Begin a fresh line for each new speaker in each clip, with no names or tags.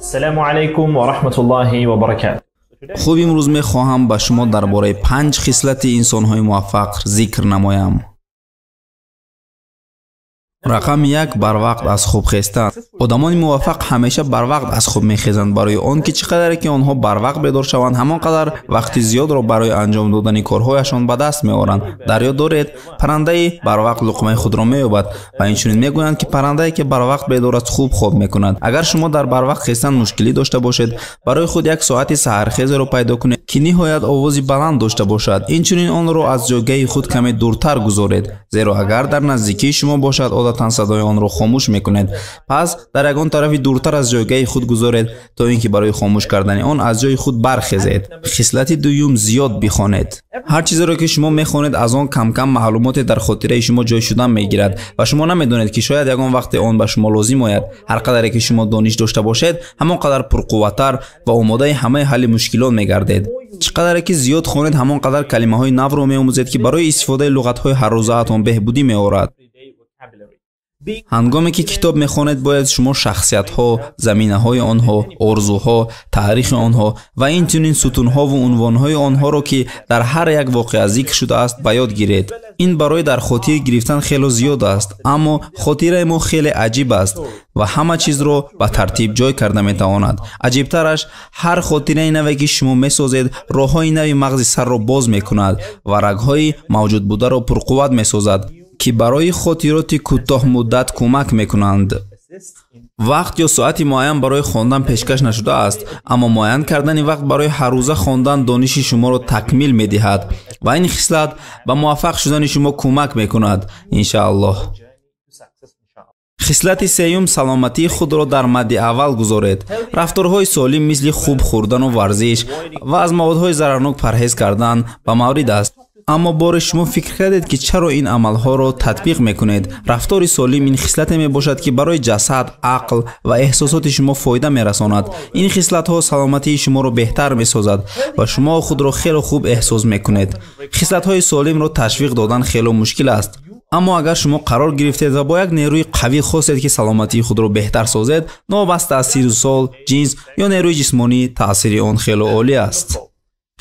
Ассалому алайкум ва раҳматуллоҳи ва баракатуҳ.
Хуб, имрӯз мехоҳам ба шумо дар бораи 5 хислати инсонҳои муваффақ зикр намоям. Рақами 1: барвақт аз хоб хестан. Одамони муваффақ ҳамеша барвақт аз хоб мехезанд, барои он ки чӣ қадаре ки онҳо барвақт бедор шаванд, ҳамон қадар вақти зиёдро барои анҷом додани корҳояшон ба даст меоранд. Дар ёд доред, паррандаи барвақт луқмаи худро меёбад ва инчунин мегӯянд, ки паррандае ки барвақт бедор аст, хуб хоб мекунад. Агар шумо дар барвақт хестан мушкилӣ дошта бошед, барои худ як соати саҳархезеро пайдо кунед, ки ниҳоят овози баланд дошта бошад. Инчунин онро аз ҷойгаҳи худ каме дуртар гузоред, зеро агар дар наздикии шумо бошад, одатан садои онро хомӯш мекунед. Пас дар ягон тарафи дуртар аз ҷойгаҳи худ гузоред, то ин ки барои хомӯш кардани он аз ҷои худ бархезед. Хислати дуюм: зиёд бихонед. Ҳар чизеро ки шумо мехонед, аз он кам-кам маълумоте дар хотираи шумо ҷой шудан мегирад ва шумо намедонед, ки шояд ягон вақте он ба шумо лозим ояд. Ҳар қадаре ки шумо дониш дошта бошед, ҳамон қадар пурқувваттар ва омодаи ҳамаи ҳалли мушкилот мегардед. Чӣ қадаре ки зиёд хонед, ҳамон қадар калимаҳои навро меомӯзед, ки барои истифодаи луғатҳои ҳаррӯзаатон беҳбудӣ меорад. Ҳангоме ки китоб мехонед, бояд шумо шахсиятҳо, заминаҳои онҳо, орзуҳо, таърихи онҳо ва инчунин сутунҳову унвонҳои онҳоро, ки дар ҳар як воқеа зикр шудааст, ба ёд гиред. Ин барои дар хотир гирифтан хело зиёд аст, аммо хотираи мо хеле аҷиб аст ва ҳама чизро ба тартиб ҷой карда метавонад. Аҷибтараш, ҳар хотираи наве, ки шумо месозед, роҳҳои нави мағзи сарро боз мекунад ва рагҳои мавҷудбударо пурқувват месозад, ки барои хотироти кӯтоҳмуддат кӯмак мекунанд. Вақт ё соати муайян барои хондан пешкаш нашудааст, аммо муайян кардани вақт барои ҳаррӯза хондан дониши шуморо такмил медиҳад ва ин хислат ба муваффақ шудани шумо кӯмак мекунад, иншааллоҳ. Хислати сеюм: саломатии худро дар мадди аввал гузоред. Рафторҳои солим, мисли хуб хӯрдану варзиш ва аз маводҳои зарарнок парҳез кардан, ба маврид аст. Аммо боре шумо фикр кардед, ки чаро ин амалҳоро татбиқ мекунед? Рафтори солим ин хислате мебошад, ки барои ҷасад, ақл ва эҳсосоти шумо фоида мерасонад. Ин хислатҳо саломатии шуморо беҳтар месозад ва шумо худро хело хуб эҳсос мекунед. Хислатҳои солимро ташвиқ додан хело мушкил аст. Аммо агар шумо қарор гирифтед ва бо як нерӯи қавӣ хостед, ки саломатии худро беҳтар созед, новобаста аз сину сол, ҷинс ё нерӯи ҷисмонӣ, таъсири он хело олӣ аст.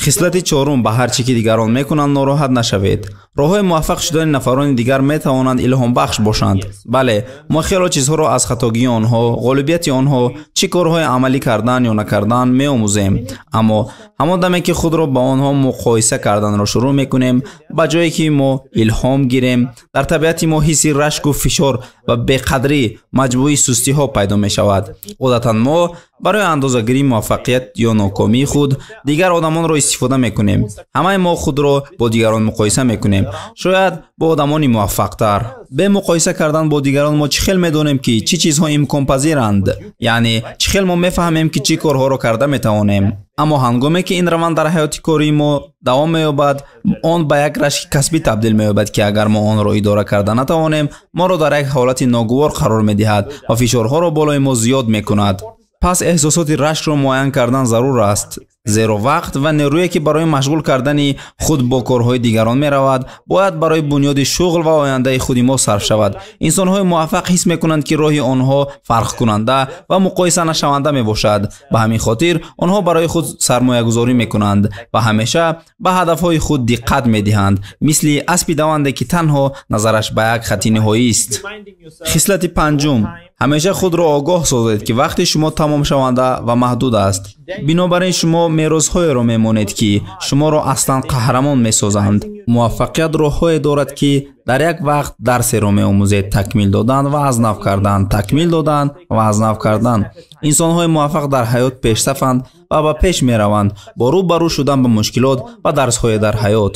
Хислати чорум: ба ҳар чӣ ки дигарон мекунанд, нороҳат нашавед. Роҳҳои муваффақ шудани нафарони дигар метавонанд илҳомбахш бошанд. Бале, мо хело чизҳоро аз хатогии онҳо, ғолибияти онҳо, чӣ корҳои амалӣ кардан ё накардан меомӯзем. Аммо ҳамон даме ки худро ба онҳо муқоиса карданро шурӯъ мекунем, ба ҷое ки мо илҳом гирем, дар табиати мо ҳисси рашку фишор ва беқадрӣ, маҷмӯи сустиҳо пайдо мешавад. Одатан мо барои андозагирии муваффақият ё нокомии худ дигар одамонро истифода мекунем. Ҳамаи мо худро бо дигарон муқоиса мекунем, шояд бо одамони муваффақтар. Бе муқоиса кардан бо дигарон мо чӣ хел медонем, ки чӣ чизҳо имконпазиранд, яъне чӣ хел мо мефаҳмем, ки чӣ корҳоро карда метавонем. Аммо ҳангоме ки ин раванд дар ҳаёти кории мо давом меёбад, он ба як рашки касбӣ табдил меёбад, ки агар мо онро идора карда натавонем, моро дар як ҳолати ногувор қарор медиҳад ва фишорҳоро болои мо зиёд мекунад. Пас эҳсосоти рашкро муайян кардан зарур аст, зеро вақт ва нерӯе, ки барои машғул кардани худ бо корҳои дигарон меравад, бояд барои бунёди шуғл ва ояндаи худи мо сарф шавад. Инсонҳои муваффақ ҳис мекунанд, ки роҳи онҳо фарқкунанда ва муқоиса нашаванда мебошад. Ба ҳамин хотир онҳо барои худ сармоягузорӣ мекунанд ва ҳамеша ба ҳадафҳои худ диққат медиҳанд, мисли аспи даванде, ки танҳо назараш ба як хати ниҳоист. Хислати панҷум: ҳамеша худро огоҳ созед, ки вақти шумо тамомшаванда ва маҳдуд аст. Бинобар ин шумо меросҳоеро мемонед, ки шуморо аслан қаҳрамон месозанд. Муваффақият роҳҳое дорад, ки дар як вақт дарсеро меомӯзед: такмил додан ва аз нав кардан, такмил додан ва аз нав кардан. Инсонҳои муваффақ дар ҳаёт пешсафанд ва ба пеш мераванд бо рӯ ба рӯ шудан ба мушкилот ва дарсҳое дар ҳаёт.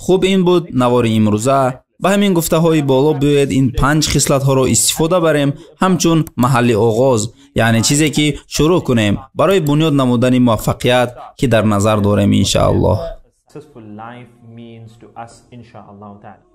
Хуб, ин буд навори имрӯза. Ба ҳамин гуфтаҳои боло биёед ин 5 хислатҳоро истифода барем ҳамчун маҳалли оғоз, яъне чизе ки шурӯъ кунем барои бунёд намудани муваффақият, ки дар назар дорем, иншааллоҳ.
Successful life means to us, inshallah ta'ala.